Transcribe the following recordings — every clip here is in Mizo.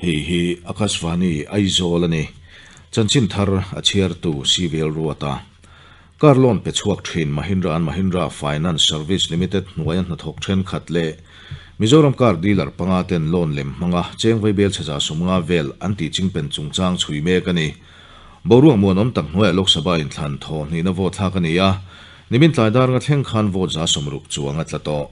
Hei hi Akashvani Aizawl a ni. Chanchin thar a chhiartu Civil Ruata. Car loan pe chhuak thin Mahindra and Mahindra Finance Service Limited hnuaia hnathawk thenkhat leh Mizoram car dealer panga ten loan lem hmanga chengvei bel chhe 150 vel an tih chingpen chungchang chhui mek a ni. Boruak muanawm tak hnuaiah Lok Sabha inthlan thaw hnihna vote thlak a ni a, nimin tlai dar nga thleng khan vote 60 chuang a tla tawh.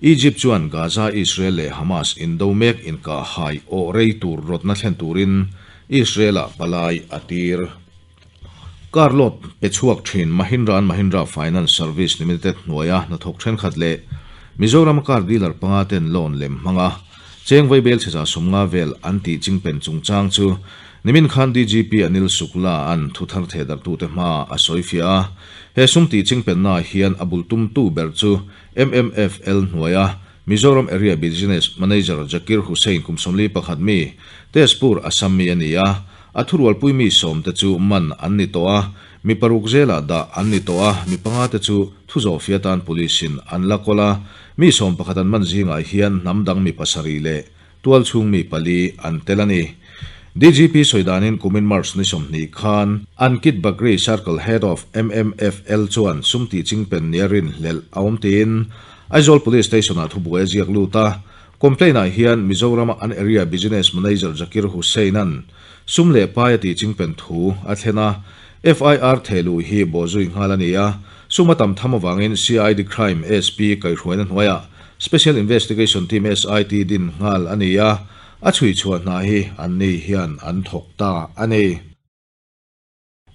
Egypt chuan Gaza, Israel leh Hamas indo mek inkah hai awh rei tur rawtna thlen turin Israel-ah palai a tir. Car load pe chhuak thin Mahindra and Mahindra Finance Service Limited hnuaia hnathawk thenkhat leh Mizorama car dealer panga ten loan lem hmanga cheng vaibel chhe 150 vel an tih chingpen chungchang chu nimin khan DGP Anil Shukla an thuthar thehdarhtute hma a sawifiah a. He sum tih chingpennaah hian a bul tumtu ber chu MMFL hnuaia Mizoram Area Business Manager Zakir Hussain kum 41 mi, Tezpur, Assam mi a ni a. A thurualpui mi sawmte chu man an ni tawh a, mi paruk zelah dah an ni tawh a, mi panga te chu thuzawhfia tan police-in an la kawl a. Mi 11 an man zingah hian hnam dang mi pasarih leh tualchhung mi pali an tel a ni. DGP sawi danin kumin March ni 20 khan Ankit Bagri Circle Head of MMFL chuan sum tih chingpen nia rinhlelh a awm tiin Aizawl Police Station-ah thubuai a ziak lut a. Complaint-ah hian Mizorama an Area Business Manager Zakir Hussain-a'n sum leh pai a tih chingpen thu a thlen a. FIR thehluh hi bawhzui nghal a ni a, sum a tam tham avangin CID Crime SP kaihhruaina hnuaiah Special Investigation Team, SIT, din nghal a ni a, a chhui chhuah hna hi an ni hian an thawk ta a ni.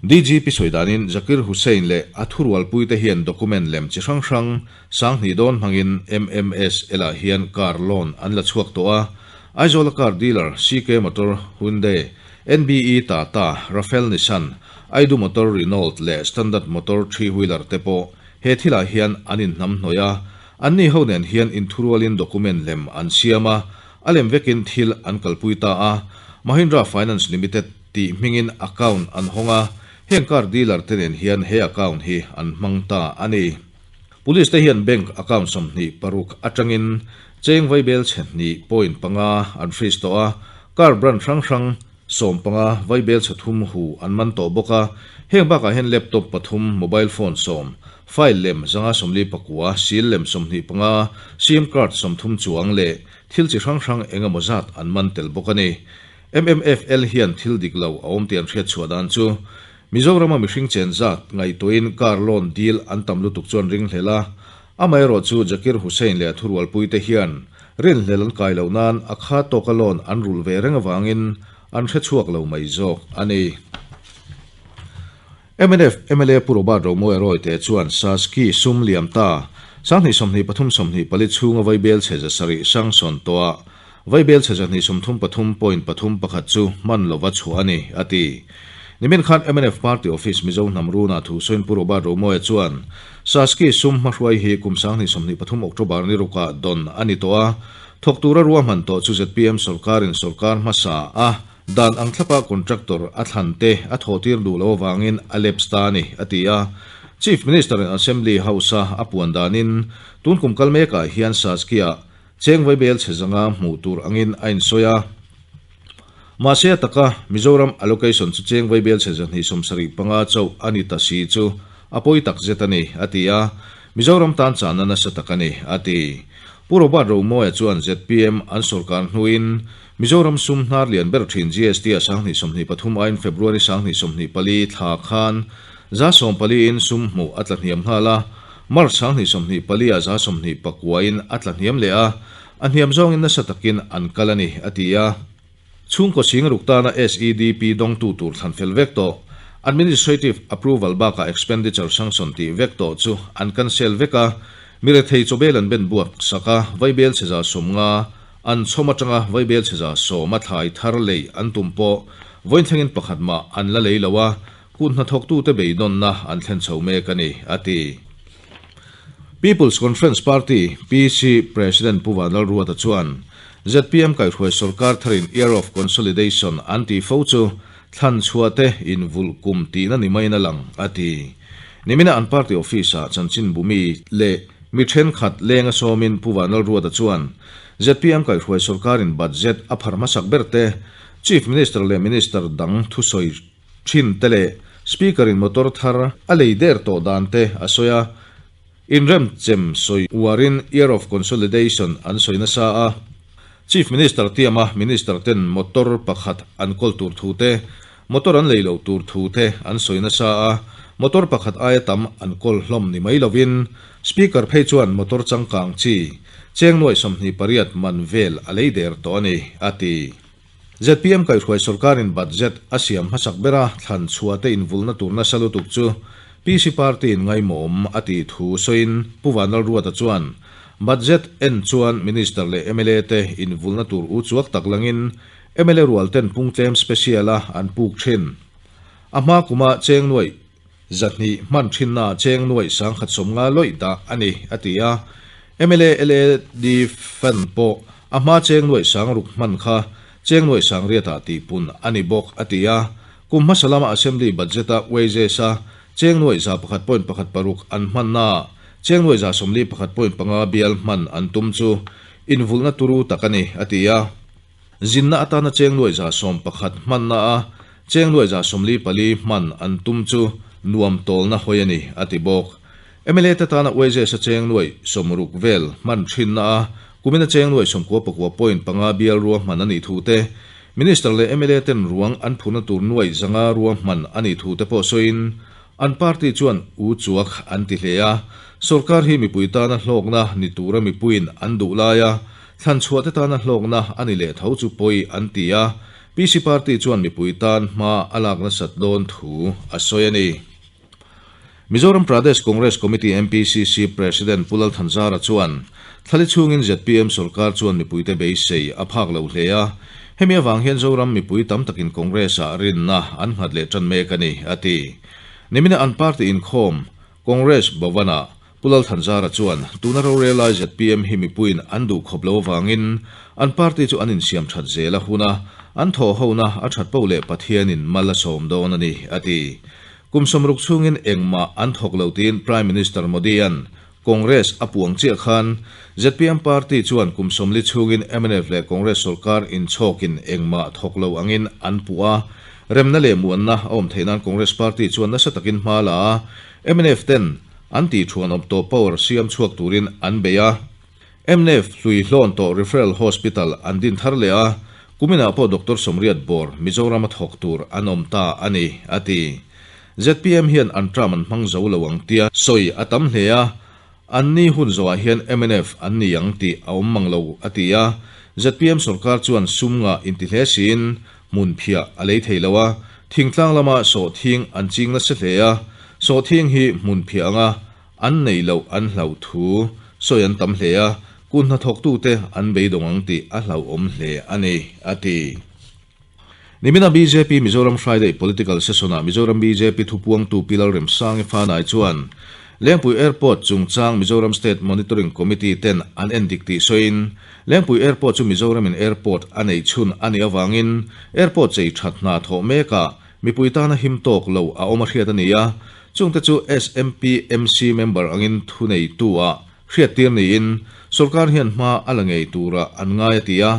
DGP sawi danin Zakir Hussain leh a thurualpuite hian document lem chi hrang hrang 2000 dawn hmangin MMSL-ah hian car loan an la chhuak tawh a, Aizawla car dealer CK Motor, Hyundai, NBE Tata, Rafael Nissan, Aidu Motor Renault leh Standard Motor three wheeler te pawh he thilah hian an inhnamhnawih a, Anni ho nen hian inthurualin document lem an siam a, a lem vekin thil an kalpui ta a. Mahindra Finance Limited tih hmingin account an hawng a, heng car dealer te nen hian he account hi an hmang ta a ni. Police te hian bank account 26 atangin cheng vaibel chhe hnih point panga an freeze tawh a, car brand hrang hrang 15 vaibel chhe thum hu an man tawh bawk a, heng bakah hian laptop pathum, mobile phone sawm, file lem 159, seal lem 25, sim card 30 chuang leh thil chi hrang hrang eng emaw zat an man tel bawk a ni. MMFL hian thil dik lo a awm tih an hriat chhuah dan chu Mizorama mihring chen zat ngaihtuahin car loan deal an tam lutuk chuan ringhlel a, Amaherawh chu Zakir Hussain leh a thurualpuite hian rinhlel an kai loh nan a kha tawka loan an rulh ve reng avangin an hre chhuak lo mai zawk a ni. Mnf mla Pu Robert Romawia Rawite chuan Saski sum liam ta 2023 24 chhunga vaibel chhe 700 sanction tawhah vaibel chhe 233.31 chu hman lova chhuah a ni, a ti. Nimin khan mnf Party Office Mizo hnam runa thu sawiin Pu Robert Romawia chuan Saski sum hmahruai hi kum 2023 October ni rukah dawn a ni tawh a, thawk tura ruahman tawh chu zpm sawrkarin sawrkar hmasa a dan ang thlapa contractor a thlan te a thawhtir duh loh avangin a lapse ta a ni, a ti a. Chief Minister-in Assembly House-a a puan danin tun kum kal mekah hian Saski-ah Cheng vaibel chhe zanga hmuh tur angin a insawi a. Mahse a taka Mizoram allocation chu cheng vaibel chhe 275 chauh a ni ta si chu a pawi tak zet a ni, a ti a. Mizoram tan chahna nasa tak a ni, a ti. Pu Robert Romawia chuan zpm an sawrkar hnuin Mizoram sum hnar lian ber thin GST a 2023 aiin February 2024 thla khan 140 in sum hmuh a tla hniam nghal a. March 2024 ah 29 in a tla hniam leh a, a hniam zawngin nasa takin an kal a ni, a ti a. Chhungkaw sing ruk tana SEDP dawngtu tur thlan fel vek tawh, Administrative Approval bakah Expenditure Sanction tih vek tawh chu an cancel vek a, mi rethei chawbel an ben buak sak a, vaibel chhe 150 an chhawm atanga vaibel chhe 100 a thlai thar lei an tum pawh vawiin thlengin pakhat mah an la lei lo a, Kut hnathawktute beidawnna an thlen chho mek a ni, a ti. People's Conference Party, PC, President Pu Vanlalruata chuan zpm kaihhruai sorkar tharin Year of Consolidation an tih fo chu thlan chhuahte invulh kum tihna ni maiin a lang, a ti. Nimina an party office-ah chanchinbu mi leh mi thenkhat lenga sawmin Pu Vanlalruata chuan. ZPM kaihhruai sorkarin budget a phar hmasak ber te, Chief Minister leh Minister dang thusawi thin te leh Speaker in motor thar a lei der tawh dan te a sawi a. Inremchem sawi uarin Year of Consolidation an sawi nasa a, Chief Minister tiama Minister ten motor pakhat an kawl tur thu te, motor an lei loh tur thu te an sawi nasa a, motor pakhat aia tam an kawl hlawm ni mai lovin Speaker phei chuan motor changkang chi cheng nuaih 28 man vel a lei der tawh a ni, a ti. Zpm kaihhruai sorkarin budget a siam hmasak bera thlan chhuah te invulna tur nasa lutuk chu PC party in ngaimawm a tih thu sawiin Pu Vanlalruata chuan budget en chuan minister leh mla te invulna tur u chuak tak langin mla rual ten pungtlem special a an puk thin. A hma kuma cheng nuaih 200 hman thinna cheng nuaih 1050 lawih dah a ni, a ti a. Mla LAD fund pawh a hma cheng nuaih 6000 hman kha cheng nuaih 800 ah tihpun a ni bawk, a ti a. Kum hmasa lama Assembly budget-a wages-a cheng nuaih 101.16 an hmannaah cheng nuaih 141.5 bial hman an tum chu invulhna turu tak a ni, a ti a. Zinna atana cheng nuaih 11 hmanna a cheng nuaih 44 hman an tum chu nuam tawlna hawi a ni, a ti bawk. Mla te tana wages a cheng nuaih 60 vel hman thinna a kumina cheng nuaih 99.5 bial rua hman a nih thu te, Minister leh mla ten ruang an phurna tur nuaih 500 rua hman a nih thu te pawh sawiin an party chuan u chuak an ti hle a. Sorkar hi mipui tana hlawkna ni tura mipuiin an duh laia Thlan chhuah te tana hlawkna a ni leh tho chu pawi an ti a, PC party chuan mipui tan hma a lak nasat dawn thu a sawi a ni. Mizoram Pradesh Congress Committee, MPCC, President Pu Lalthanzara chuan thlali chhungin zpm sorkar chuan mipuite beisei a phak lo hle a, hemi avang hian Zoram mipui tam takin Congress-ah rinna an nghat leh tan mek a ni, a ti. Nimina an party inkhawm Congress Bhavan-ah Pu Lalthanzara chuan tuna rorel lai zpm hi mipuiin an duh khawp lo avangin an party chu an insiam that zel a hun a, an thawhhona a that poh leh Pathianin mal a sawm dawn a ni, a ti. Kum 60 chhungin engmah an thawk lo tiin Prime Minister Modi-a'n Congress a puang chiah khan zpm party chuan kum 40 chhungin mnf leh Congress sorkar inchhawkin engmah thawk lo angin an puh a, remna leh muanna a awm theih nan Congress party chuan nasa takin hma la a, mnf ten an tih thuan awm tawh power siam chhuak turin an bei a. Mnf hlui hlawn tawh Referral Hospital an din thar leh a, kuminah pawh Doctor Sawmriat Bawr Mizoram a thawk tur an awm ta a ni, a ti. Zpm hian an term an hmang zo lo ang tia sawi a tam hle a, an ni hun zawhah hian mnf an ni ang tih a awm mang lo, a ti a. Zpm sorkar chuan sum ngah inti hle siin hmun phiah a lei thei lo a, thingtlang lama sawhthing an ching nasa hle a, sawhthing hi hmun phiah anga an neih loh an hlauh thu sawi an tam hle a, kut hnathawktute an beidawng ang tih a hlauhawm hle a ni, a ti. Nimina bjp Mizoram Friday Political Session-ah Mizoram bjp thupuangtu Pi Lalremsangi Fanai chuan Lengpui Airport chungchang Mizoram State Monitoring Committee ten an endik tih sawiin Lengpui Airport chu Mizoramin airport a neih chhun a nih avangin airport chei that hna thawh mekah mipui tana him tawk lo a awm a hriat a ni a, chungte chu SMPMC member angin thuneitu ah hriattir niin sorkar hian hma a la ngei tura an ngai a ti a,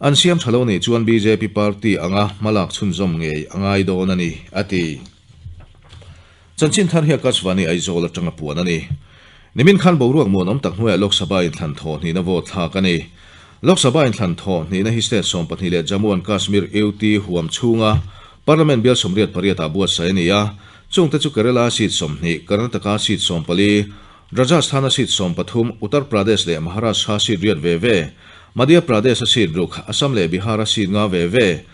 an siam tha lo nih chuan bjp party anga hmalak chhunzawm ngei a ngai dawn a ni, a ti. Chanchin thar hi Akashvani Aizawl atanga puan a ni. Nimin khan boruak muanawm tak hnuaiah Lok Sabha inthlan thawh hnihna vote thlak a ni. Lok Sabha inthlan thawh hnihna hi state 12 leh Jammu and Kashmir UT huam chhunga Parliament bial 88 ah buatsaih a ni a, chungte chu Kerala seat 20, Karnataka seat 14, Rajasthan-a seat 13, Uttar Pradesh leh Maharashtra seat riat ve ve, Madhya Pradesh-a seat ruk, Assam leh Bihar-a seat nga ve ve,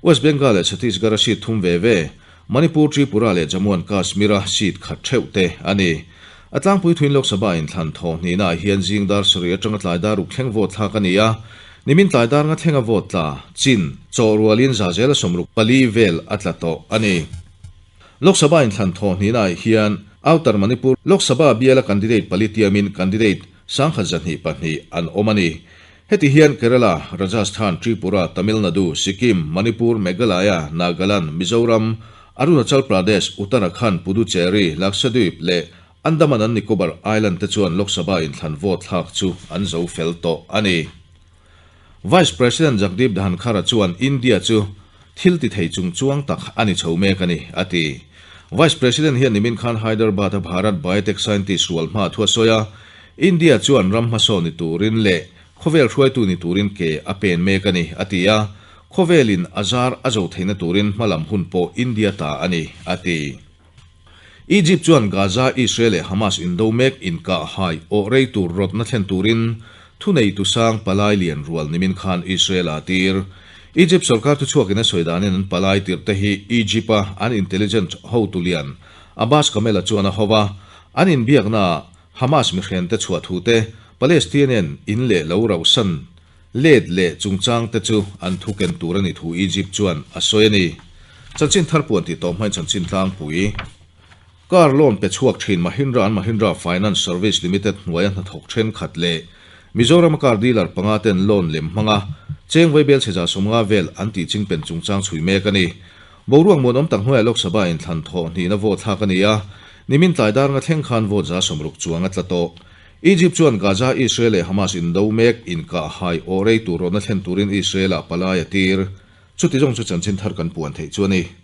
West Bengal leh Chhattisgarh-a seat thum ve ve, Manipur, Tripura leh Jammu and Kashmir-a seat khat theuh te a ni. A tlangpui thuin Lok Sabha inthlan thawh hnihnaah hian zing dar sarih atanga tlai dar ruk thleng vote thlak a ni a, nimin tlai dar nga thlenga vote tla, chin, chaw rualin za zela 64 vel a tla tawh a ni. Lok Sabha inthlan thawh hnihnaah hian Outer Manipur Lok Sabha biala candidate pali tiamin candidate 1202 an awm a ni. Heti hian Kerala, Rajasthan, Tripura, Tamil Nadu, Sikkim, Manipur, Meghalaya, Nagaland, Mizoram, Arunachal Pradesh, Uttarakhand, Puducherry, Lakshadweep leh Andaman and Nicobar Island te chuan Lok Sabha inthlan vote thlak chu an zo fel tawh a ni. Vice President Jagdeep Dhankhar-a chuan India chu thil ti thei chung chuang tak a ni chho mek a ni, a ti. Vice President hian nimin khan Hyderabad-a Bharat Biotech Scientist rual hma thu a sawi a, India chuan ram hmasawn ni turin leh khawvel hruaitu ni turin ke a pen mek a ni, a ti a, khawvelin a zar a zo theihna turin hmalam hun pawh India ta a ni, a ti. Egypt chuan Gaza, Israel leh Hamas indo mek inkah hai awh rei tur rawtna thlen turin thuneitu sang palai lian rual nimin khan Israel a tir. Egypt sorkar thuchhuakin a sawi danin an palai tirhte hi Egypt-a an intelligence hotu lian Abbas Kamel-a chuan a ho va, an inbiaknaah Hamas mihrente chhuah thute Palestinian in leh lo rauhsan let leh chungchangte chu an thu ken tur a ni thu Egypt chuan a sawi a ni. Chanchin thar puan tih tawh hmain chanchin tlangpui Car loan pe chhuak thin Mahindra and Mahindra Finance Service Limited hnuaia hnathawk thenkhat leh Mizorama car dealer panga ten loan lem hmanga cheng vaibel chhe 150 vel an tih chingpen chungchang chhui mek a ni. Boruak muanawm tak hnuaiah Lok Sabha inthlan thawh hnihna vote thlak a ni a, nimin tlai dar nga thleng khan vote 60 chuang a tla tawh. Egypt chuan Gaza, Israel leh Hamas indo mek inkah hai awh rei tur rawhna thlen turin Israel-ah palai a tir. Chuti zawng chu chanchin thar kan puan theih chu a ni.